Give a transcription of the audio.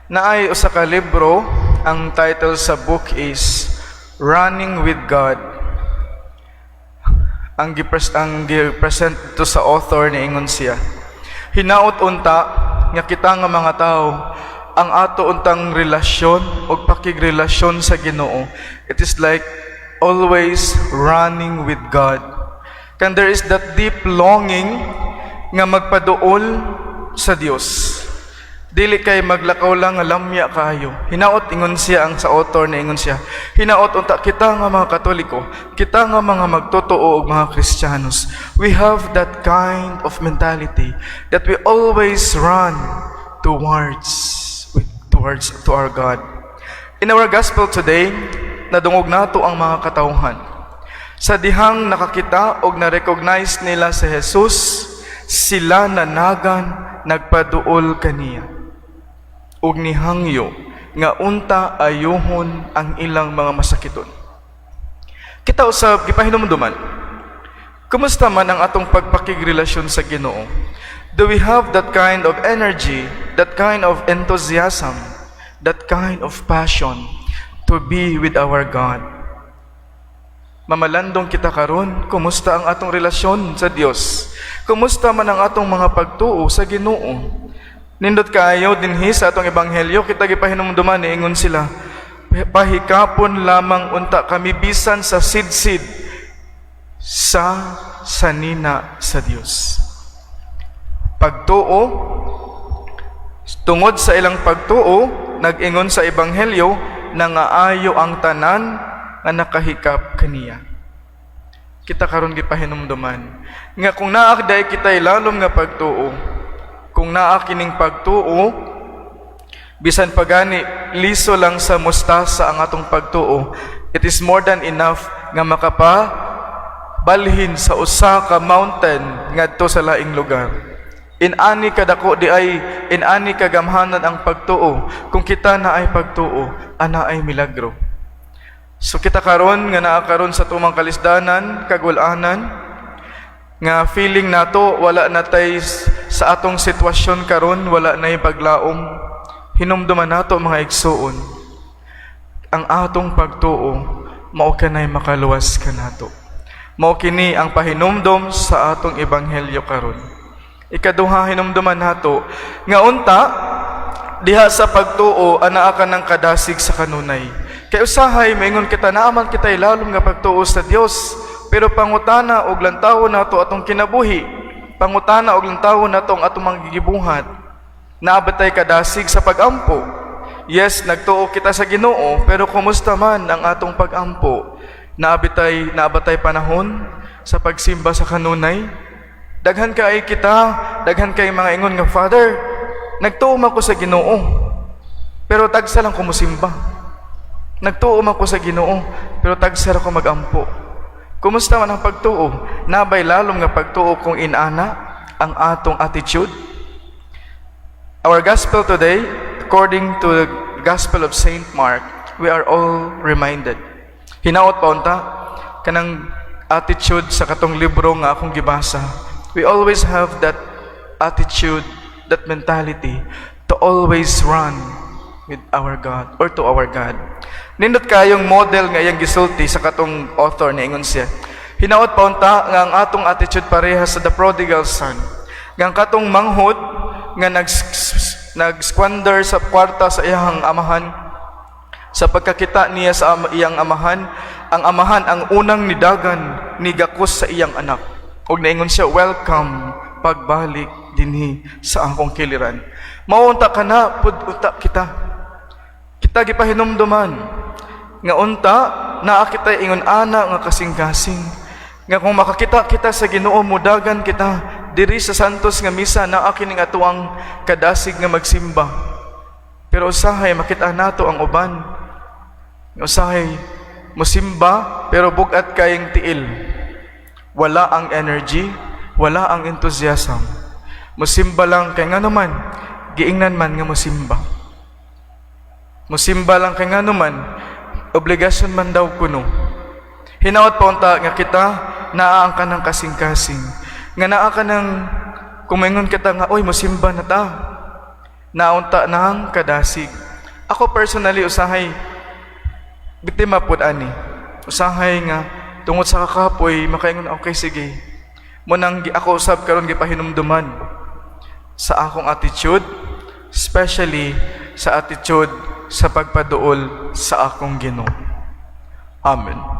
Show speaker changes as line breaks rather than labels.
Naay usa ka libro, ang title sa book is Running with God. Ang gi-present to sa author, niingon siya. Hinaot unta nga kita nga mga tao, ang ato untang relasyon o pakigrelasyon sa Ginoo, it is like always running with God. Kan there is that deep longing nga magpaduol sa Dios. Dili kay maglakaw lang nga lamya kayo. Hinaot, ingon siya, ang sa author na ingon siya. Hinaot unta kita nga mga Katoliko, kita nga mga magtotoo og mga Kristiyanos, we have that kind of mentality that we always run towards to our God. In our gospel today, nadungog nato ang mga katawhan. Sa dihang nakakita og na-recognize nila si Jesus, sila nanagan, nagpaduol kaniya ug nihangyo nga unta ayuhon ang ilang mga masakiton. Kita usab gipahinumduman. Kumusta man ang atong pagpakigrelasyon sa Ginoo? Do we have that kind of energy, that kind of enthusiasm, that kind of passion to be with our God? Mamalandong kita karon, kumusta ang atong relasyon sa Dios? Kumusta man ang atong mga pagtuo sa Ginoo? Nindot kaayo dinhi sa atong ebanghelyo, kita gipahinumduman, niingon sila, "Pahikapon lamang unta kami bisan sa sidsid sa sanina sa Dios." Pagtuo, tungod sa ilang pagtuo, nag-ingon sa ebanghelyo, nangaayo ang tanan nga nakahikap kaniya. Kita karon gipahinumduman nga kung naa diay kita lalom nga pagtuo, kung naa kining pagtuo, bisan pagani liso lang sa mustasa ang atong pagtuo, it is more than enough nga makapa balhin sa usa ka mountain ngadto sa laing lugar. Inani kadako di ay, inani kagamhanan ang pagtuo. Kung kita na ay pagtuo, ana ay milagro. So kita karon nga naa karon sa tumang kalisdanan, kagulanan, nga feeling nato wala na tay sa atong sitwasyon karon, wala na paglaom. Hinumduman nato, mga igsuon, ang atong pagtuo mao kanay makaluwas kanato. Mao kini ang pahinumdom sa atong ebanghelyo karon. Ikaduha, hinumduman nato nga unta diha sa pagtuo anaa ka ng kadasig sa kanunay. Kay usahay maingon kita naaman kita lalom nga pagtuo sa Dios, pero pangutana og lantawon nato atong kinabuhi. Pangutana og lantawon nato ang atong mga gigibuhat. Naa ba tay kadasig sa pagampo? Yes, nagtuo kita sa Ginoo, pero kumusta man ang atong pagampo? Naa ba tay panahon sa pagsimba sa kanunay? Daghan kay kita, daghan kay mga ingon nga, "Father, nagtuo man ko sa Ginoo. Pero tagsa lang ko mosimba. Nagtuo man ko sa Ginoo, pero tagsa ra ko magampo." Kumusta man ang pagtuo? Naa bay lalom nga pagtuo kung inana ang atong attitude? Our gospel today, according to the Gospel of Saint Mark, we are all reminded. Hinaot pa unta kanang attitude sa katong libro nga akong gibasa. We always have that attitude, that mentality to always run with our God or to our God. Nindot kayong model nga iyang gisulti sa katong author, niingon siya. Hinaot pa unta nga ang atong attitude pareha sa the prodigal son. Nga ang katong manghod nga nag-squander sa kwarta sa iyang amahan, sa pagkakita niya sa iyang amahan, ang amahan ang unang nidagan, nigakos sa iyang anak. Og naingon siya, "Welcome pagbalik dinhi sa akong kiliran." Mao unta kana pud unta kita. Kita gipahinumduman nga unta naa kita ingon ana nga kasing-kasing nga kung makakita kita sa Ginoo, mudagan kita diri sa Santos nga misa, naa kining atuang kadasig nga magsimba. Pero usahay makita nato ang uban nga usahay musimba pero bug-at kayong tiil, wala ang energy, wala ang enthusiasm, musimba lang kay ngano man giingnan man nga musimba, musimba lang kay ngano man obligasyon man daw kuno. Hinaot pa unta nga kita naa ang kanang kasing-kasing nga naa ka ng kumingon kita nga, "Oy, musimba na ta." Naunta ng kadasig. Ako personally, usahay biktima pud ani. Usahay nga tungod sa kakapoy makaingon, "Okay, sige." Mao nang ako usab karon gipahinumduman sa akong attitude, especially sa attitude sa pagpaduol sa akong Ginoo. Amen.